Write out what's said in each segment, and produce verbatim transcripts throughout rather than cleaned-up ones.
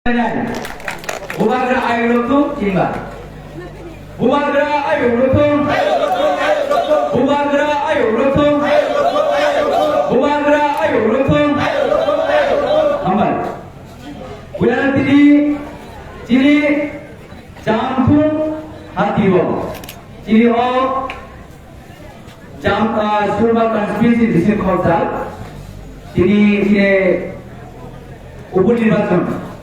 Bubagra ayuk rok thung, tinba. Bubagra ayuk rok thung. Bubagra ayuk rok thung. Bubagra ayuk rok thung. Hambai. Bubagra tini, chini, Jamthung hati o. Chini o Jam, ah, Surma constituency bising khorsa. Chini, chini upu nirbachon.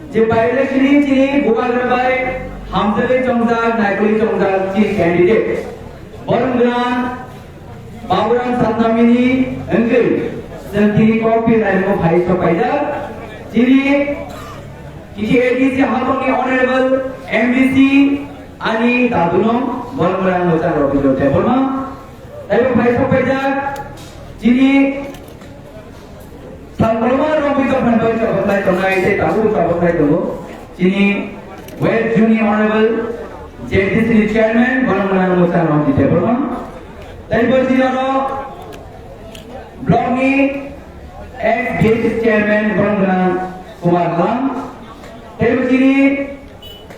Je by-election ni chini Bubagra bai hamjagwi chongjak, naikoli chongjak chini candidate. Borok wngkha Baburam Satnamini wngkha, chwng tini kok pir raimo phai sok paijak. Chini T T A D C habangni honorable M D C ani daduno Bormra Mochang Robindra Debbarma. Taibo phai sok paijak chini Salkoloma Robindra Debbarma chabaklai tongnai tei tabuk chabaklai tongo. Chini West Junior Honorable J D C ni Chairman Bormra Mochang Robindra Debbarma. Taibo chini oro Block ni ex B H S chairman borok gwnang Kumar Halam, tei bo chini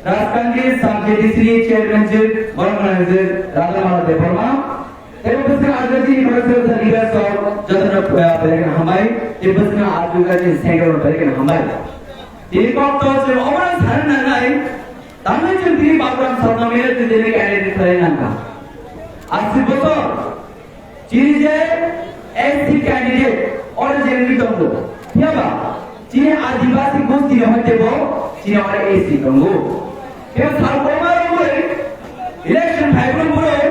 Rajkandi sub J D C ni chairman jwk borok gwnang jwk Radhamala Debbarma, tei bo bwswk ajwk chini borok sir sir leaders rok jotono, uh, belai kheno hambai, tei bwswk ajwk chini secretary rok belai kheno hambai. Tini kok to chwng omo sana nangnai, tamni chwng tini Baburam Satnamini tini candidate khlai nangkha. Asi bosor Chini je S C candidate oro je wngwi tongo. Phiyaba chini Adibasi gosti ni hoite bo chini oro S C tongo. Phiya sal koma rogwi election phaibrwi borok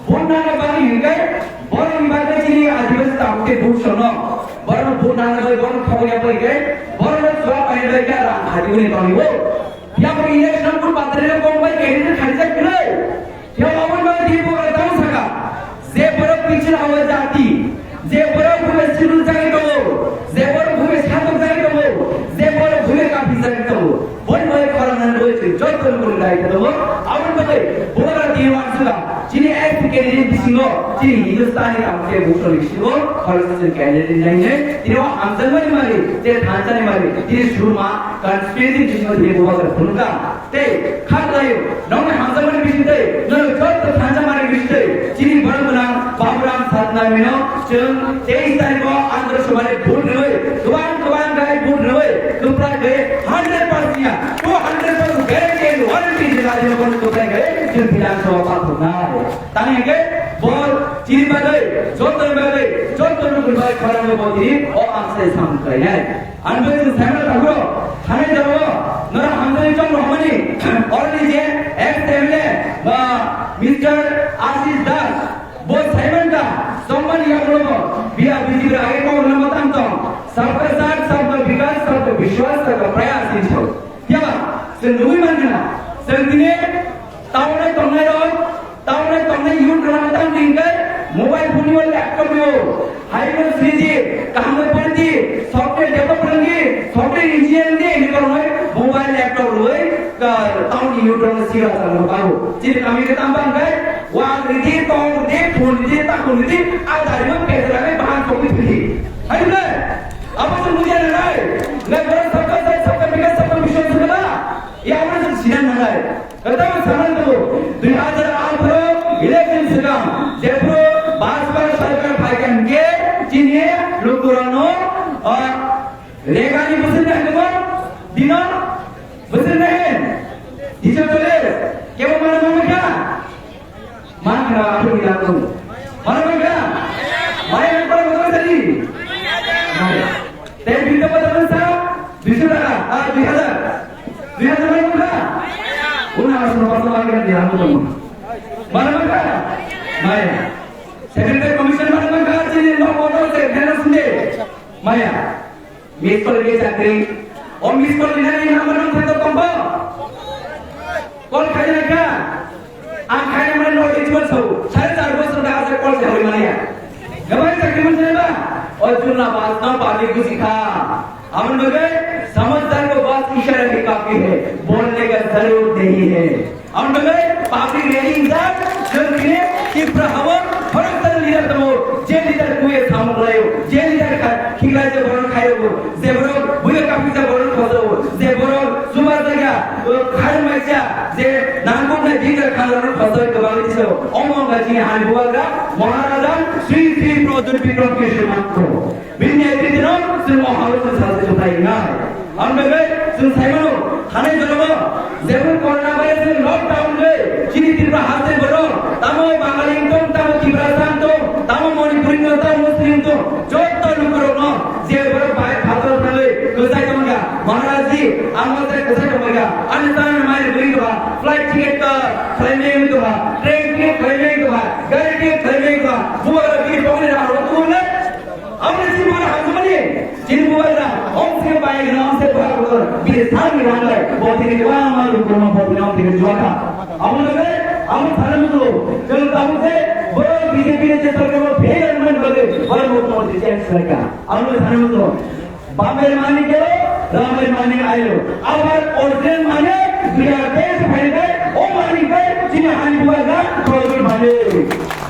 vote nana bagwi hinkhe borokni bagwi chini Adibasi tabukhe vote sono. Borok vote nana bagwi borok thogya bagwi khe borok jawab paina bagwi khe rang khati wngwi tongo. Phiya bo election bur batari rok kok bai candidate khati jak kwrwi. Phiya bo aboni bagwi tini bubagra tamo saka, je borok pichil hawa jati, je borok bume sinul jagwi tongo, je borok bume satok jagwi tongo, je borok bume kaphi jagwi tongo, boni bagwi khorang nani bagwi chwng joto ni bagwi dai tongo. Aboni bagwi bubagra tini uansukha, chini S C candidate bisingo, chini Hindustani tamo khe buktoni bisingo, khoroksa chwng candidate nainai, tini o hamjakmani mari, je thansa ni mari, tini Surma constituency bisingo tini bubagra phunukha. Tei kha khlaio, nokni hamjakmani bisingtwi, nono joto thansa manwi bisingtwi, chini borok gwnang Baburam Satnamino chwng teis tarikho Andhra Sabhani vote rwui, kwbang kwbang khe vote rwui, kwplai khe hundred percent ya, two hundred percent guarantee and warranty je rajyo bono kwplai khe chwng Bidhan Sabha pathornai. Tang hwnkhe bo chini bagwi, jotoni bagwi, jotoni bagwi khorang bo tini o ang sai samung khlainai. Ang bai chwng saimano tabuk thanai jora o norok hamjagwi chong rohormani oroni je ex M L A ba Mister Ashish Das bo saimankha chongmani yagulo bo biya B J P age kok rwna mwtang tong sabka saath sabka vikas sabka vishwas sabka prayas hinwi sao. Phiya ba chwng nugwi mankha chwng tini town o tongnai rok Tamni tongnai youth rok tamo hingkhe mobile phone o laptop o hai no sridi kaham bai pordi software develop rwngdi software engineer di hini kornai mobile laptop rwui tamni youth rok sira jang rok bago chini kami khe tamo hingkhe wal ridi tong ridi phone ridi takun ridi a dari no pejra bai bahan sokwi thidi hai no abo se mujai nanai nai borok sabka sai sabka bikas sabka biswas rwna ya abo se sinan nanai. Kwtal saman tu dui hajar atharo election swkang jephru Bajpa sarkar phaikha hinkhe chini lukurokno, ah, legani bwswk nai hwnwi dino bwswk nai hwn digital kebo mana mangkha. Mankha aphuru ni langkung. Mana mankha? Maya nangkora motor sadi. Maya. Tei bidda pada bangsa duiso taka, ah, dui hajar. Dui hajar mana mankha? Una asal pasal lagi kan dia aku temu. Mana mankha? Maya. Secretary commission mana mankha? Chini no motor se dena sunde. Maya. Miss call ni chakri. O miss call ni nani number nang thangto tongbo. Call khai nai kha. Ang khai nai mani no ejman sau. Sare char bosor da ase call se hoi mani ya. Gabai chakri man sai ba. O chunna baat na public buji kha. Aman bagai samajhdar ko baat ishara hi kafi hai. Bolne ka zaroor nahi hai. Ang belai public rally injak, chwng tini Tipra hao, khoroksa leader tongo, je leader kuye samung laio, je leader kha, khiklai je borok khaio, je borok buya kapisa borok khojo, je Chubajaga, o khairokmaisa je nangkuknai bikra khangrokno khosoi kwbangwi tisaio. Omo wngkha chini hani bubagra Maharaja Sri Sri Pradyot Bikram Kishore Mahaprabhu. Bini netrite no chwng o hao chwng salsa kwthai wngnai. Ang bagwi chwng saimano, thanai jorogo jebon corona virus ni lockdown le chini Tripura haste borok tamo Bangali wngtong, tamo Tiprasa wngtong, tamo Manipuri wngtong, tamo Muslim wngtong, jotto lukurokno je borok bai phatar thangwi kwchai tongkha, Maharajji, ang o je kwchai tongkha, ani tamo mai rwgwi tongkha, flight ticket to khlaimani wngwi tongkha, train ticket khlaimani wngwi tongkha, gari ticket khlaimani wngwi tongkha, bubagra bini pocket ni rang rok tubunai. Aboni chini bubagra hamjakmani, chini bubagra, om se bai gana, om se bubagra, bini salni rang bai, bo tini kwbangma lukurokno bo tini om tini juakha. Aboni bagwi, amo sana mutu, chwng tabuk se, borok B J P ni je sorkar bo fail wngmani bagwi, borok bo tini change khlaikha. Aboni sana mutu, Bamber mani gelo, Ramber mani ailo. Abar original mani, biya base phai bai, o mani bai, chini hani bubagra, Pradyot mani.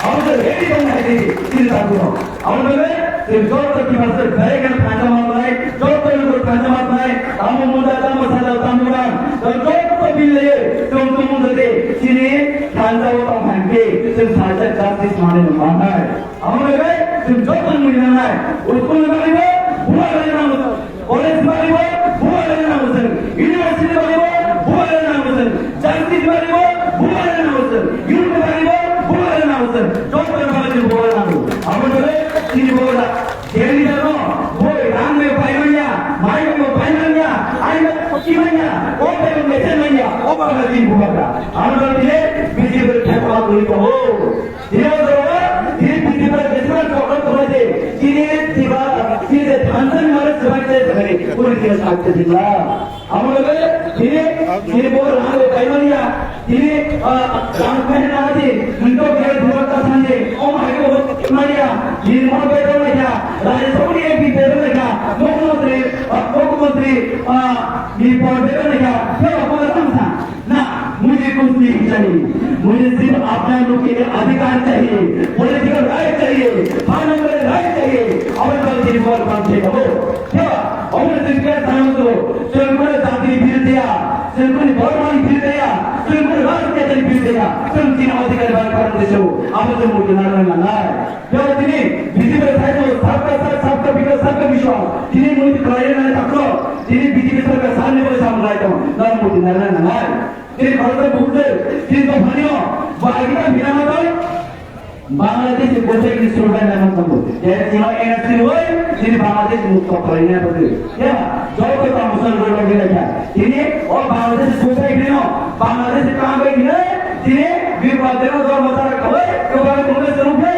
Amo to ready tong hai di, chini tabuno. Amo to le, chini joto ki masuk, bhai kan thansa mat nai, joto lugo thansa mat nai, tamo munda, tamo sada, tamo ram, to joto bile, tum tum munda de, chini thansa o tong hai ke, chini thansa justice mani manai. Amo le, chwng joto ni mujung nai. School ni bagwi bo, bubagra nang. College ni bagwi bo, bubagra nang. University ni bagwi bo, bubagra nang. Justice ni bagwi bo, bubagra nang. Youth ni bagwi bo, bubagra nang. Joto ni bagwi bo bubagra nang. Amo le, chini bubagra. Chini jano, boi rang me pai manya, mai me pai manya, ai me kochi manya, o me me chen manya, o ba chini bubagra. Amo le, B J P thep ma tuli ko. Tini o jora, tini piti bai jesiman program tongmai se, tini tiba, tini je thansa ni mare sebai se sebai, kuni tini sakte dingla. Amo loge, tini, tini bo rang lo kai mania, tini, ah, rang kai na di, minto bai dua ta sanje, om hai ko mania, tini mo bai dua mania, Rajya Sabha ni M P bai dua mania, Mukhyamantri, ah, Mukhyamantri, ah, ni bai dua mania, kya ko tang sa? ना, मुझे कुछ नहीं चाहिए। मुझे सिर्फ अपना लोग के लिए अधिकार चाहिए, पॉलिटिकल राइट चाहिए, फंडामेंटल राइट चाहिए। Aboni bagwi tini bo rok tamo se abo. Khe, aboni tini khe tamo se bo. Chwng kunu jati ni biruddhe ya, chwng kunu dhormo ni biruddhe ya, chwng kunu rajniti ni biruddhe ya. Chwng tini adhikar bai karon de se bo. Abo chwng muitu narwkna nangnai. Khe tini B J P bai sai tongo, sabka saath, sabka vikas, sabka vishwas. Tini muitu khlai nai takno. Tini B J P sarkar salni bagwi samung lai tong, norok muitu narwkna nangnai. Tini Bharat bukle, tini to phanio, bo agita bina mato, Bangladesh ni bwsai ni survey nai mato. Tini N R C roi, tini Bangladesh mukto khlaina bagwi. Ya, joto tamo sal roi bagwi lekha. Tini o Bangladesh bwsai bino, Bangladesh tamo bagwi tini, tini Bipul Debbarma doro motara kawai, kawai Congress ruphe.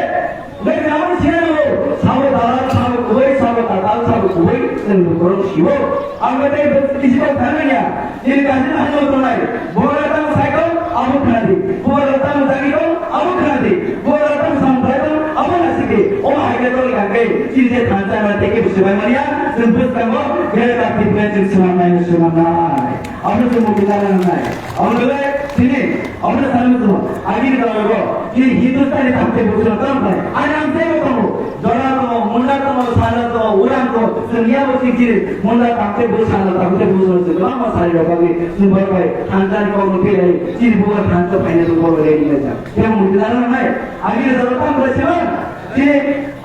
Bai nang sina no, sabo dalal, sabo kubai, sabo tatal, sabo kubai, chwng lukurok sibo. Ang bai tei kisi bai thangnai ya, tini kaisa hano tongnai. Bora tamo cycle, abo khnadi. Bora tamo dagi tong, abo khnadi. Bora tamo sampai tong, abo nasiki. O hai ke toli kangke, chini je thansa na teke bisi bai mania, chwng bwskango, gere tak tipe chwng swnam nai, swnam nai. Abo chwng mukti nai, nai. Abo le, tini, abo le sanu tu, agi ni dawa go, tini Hindustani tamte bwswk tam khai. Ai ang tei bo tongo, Jora tongo, Munda tongo, Sana tongo, Uran tongo, chwng ya bo chini, Munda tamte bwswk, Sana tamte bwswk, chwng ma sari rok agi, chwng bai bai, thansa ni kok no tei, chini buga thansa phaina rok bo ready nai ja. Tei mukti nai nai, agi ni dawa tam khai se ba, tini,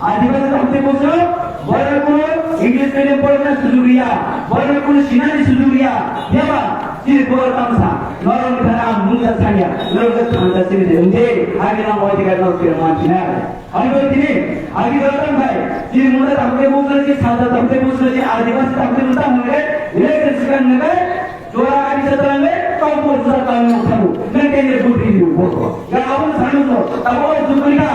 Adibasi tamte bwswk, borok kuno English medium porna sujuriya, borok kuno sinani sujuriya, yaba, chini borok tamsa, norok ni thani ang mungsa sanya, norok khe thansa sini de, unde, agi nang oi diga norok khe man sinai. Ani bai tini, agi dal tam khai, chini munda tamte bwswk, chini santa tamte bwswk, chini adibasi tamte bwswk, mune, election sikan ngai, Jora ani sa talang le, kau pun sa talang nang tharu. Nang kene budi ni boko. Ga abun sanu so, tabo oi sukri ka.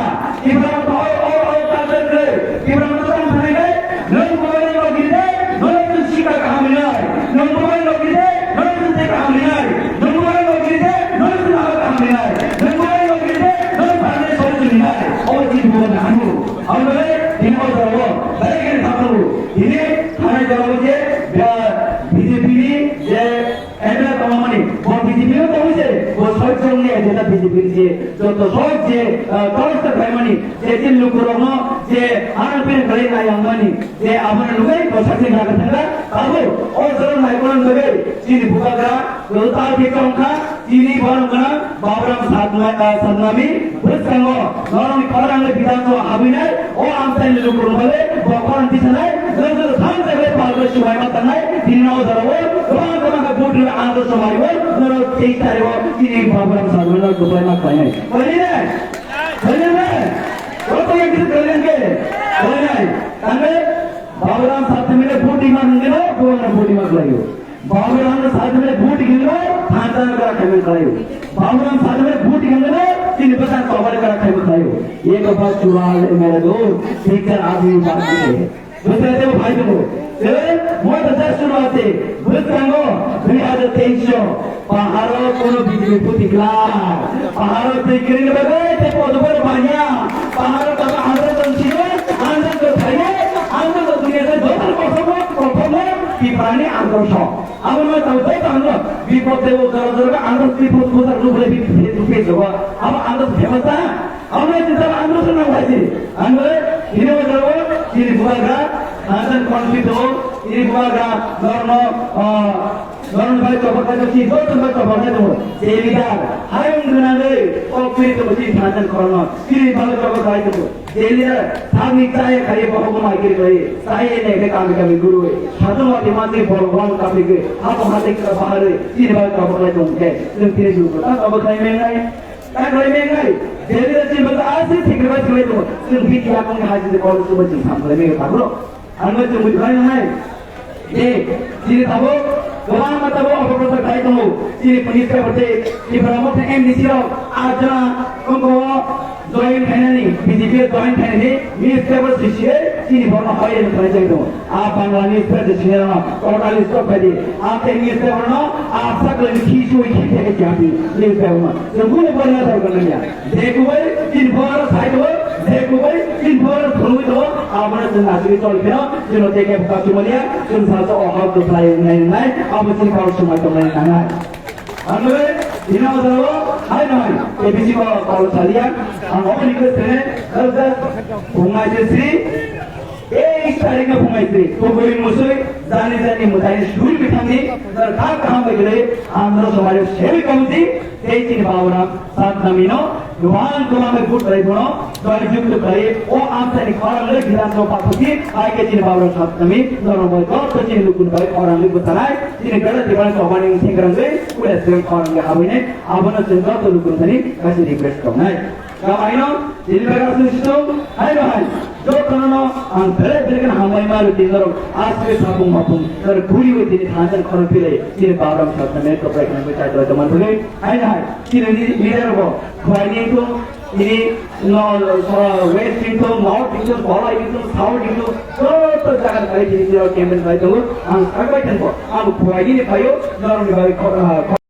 Ibra to oi, oi, oi, ta ta kre. Ibra to tang thani le. Nang ko le no gide, no le tu sika kaham nai. Nang ko le no gide, no le tu te kaham nai. Nang ko le no gide, no le tu na kaham nai. Nang ko le no gide, no le pa le so tu nai. Oi ji bo na anu. Ang le, dino jabo, balik ke thapru. Dine, thane jabo je, B J P ni, je, M L A tongmani, bo B J P no tongwi se, bo soi jongni agenda B J P je joto soi je, ah, torchar khlaimani, je chini lukurokno je ano pini khlai nai yang mani, je abono nugwi bwsakni naga thangkha, abo o jora naikolna nugwi chini bubagra, joto ta khe tongkha, chini borok gwnang, Baburam Satnai, ah, Satnami, bwskango norokni khorang le Bidhan Sabha habwinai, o amchaini lukurok bale, bo khorang tisanai, joto thang jagle palbe subai ma tangnai, bini o jora o, kwbang kwbang khe vote rwna ang joto somai o, norok teis tarikh o, chini Baburam Satnami no kwplai ma khlainai. Khlainai ne? Khlainai ne? Joto yang kita khlainai ke? Khlainai. Tangbe Baburam Satnami le vote ma hingeno, kwbang no vote ma khlaio. Baburam Satnami vote gilma, thansa kara khaimang khlaio. Baburam Satnami vote gilma, chini bwsa tobari kara khaimang khlaio. Ye ko baat chula le mere do, sikar aadmi baat hai. Bwsa te bhai do. Te, moi to jar shuru ase, bwsa ngo, dui hajar teis o, paharo kono B J P vote gila. Paharo tei kirin bagai, te podo bar banya. Paharo taba andro don chino, andro don thaiye, andro don dunia te dotar kosomo, kosomo, Tiprani andro so. Abo no tamo dai tamo no. Bipod tebo jora jora ka andro bipod putar rubule bi bi bi joba. Abo andro famous ta. Abo no chinta andro se nang bhaji. Andro ini o jora chini bubagra, Hasan Konfito, chini bubagra, norno, ah, norno bai choba ka chi, dot bai choba ka to. Jemidar, hai ung guna de, o piri to chi Hasan Korno, chini bai choba ka to. Delhi na thangni chaya khaiye bohok mai kiri khaiye, chaya ne khe kami kami gurui. Satung wati mantri bolong wan kapri khe, hapo hati kira bahari, chini bai kabo khlai tong khe, chwng tini dulu khe, ta kabo khlai mengnai, ta khlai mengnai. Delhi na chini bai asi thik bai khlai tong, chwng biki yakung haji de kol subai chwng tham khlai meng khe, ta bro. Ang bai chwng bui khlai mengnai. Je, chini tabuk, kwbangma tabuk opoprochar khlai tongo. Chini police tabuk tei Tipra Motha M D C rok, ah, jora, kongko o join khainani, B J P o join khainani, newspaper sisi, chini borno hoi rwna khlai chai tongo. Ah, Bangla newspaper sisi rok, total stop khai di. Ah, tei newspaper no, ah, sakle ni khi sui khi theke chai di, newspaper no. Chwng kunu borno dor khlai ya. Je kubai tin phor sai do, je kubai tin phor thumui do, abana chwng asri tol phino, chwng te ke buka chumalia, chwng sa sa o hok do khlai nai nai, abo chini kau sumai tong nai nai. Ang le, ina o jalo, hai nai, A B C ko kau salia, ang o ni ke sene, kal kal, bunga je sri, Teis tarikh no phungai sri, Tuguri Musui, jani jani mwtai suri bithangni, jani kha kaham bai gwnai, Andhra Somaj Sevi Committee, tei chini Baburam Satnami no, kwbang kwbang bai vote khlai bono, jai jukto khlai, o amchaini khorang le Bidhan Sabha pathokni, hai khe chini Baburam Satnami, norok bai joto chini lukun bai khorang le bwchanai, chini bera Tripura Sabha ni sengkrang le, kule seng khorang le habwinai, abono chwng joto lukun thani, kaisa request tongnai. Kamaino, tini bega sung situng, hai no hai. Jotono ang bere bere kan hambai maru tini norok, asli sapung mapung, nor buri wi tini thansan khorang pilai, tini Baburam Satnami koprai kan bai chai chai teman bule, hai no hai. Tini ni leader bo, khwai ni tung, ini no, so, west ni tung, north ni tung, polai ni tung, south ni tung, joto jaga kai tini tini campaign kai tung, ang sakai tengko, ang khwai ni payo, norok ni bai khor, ah,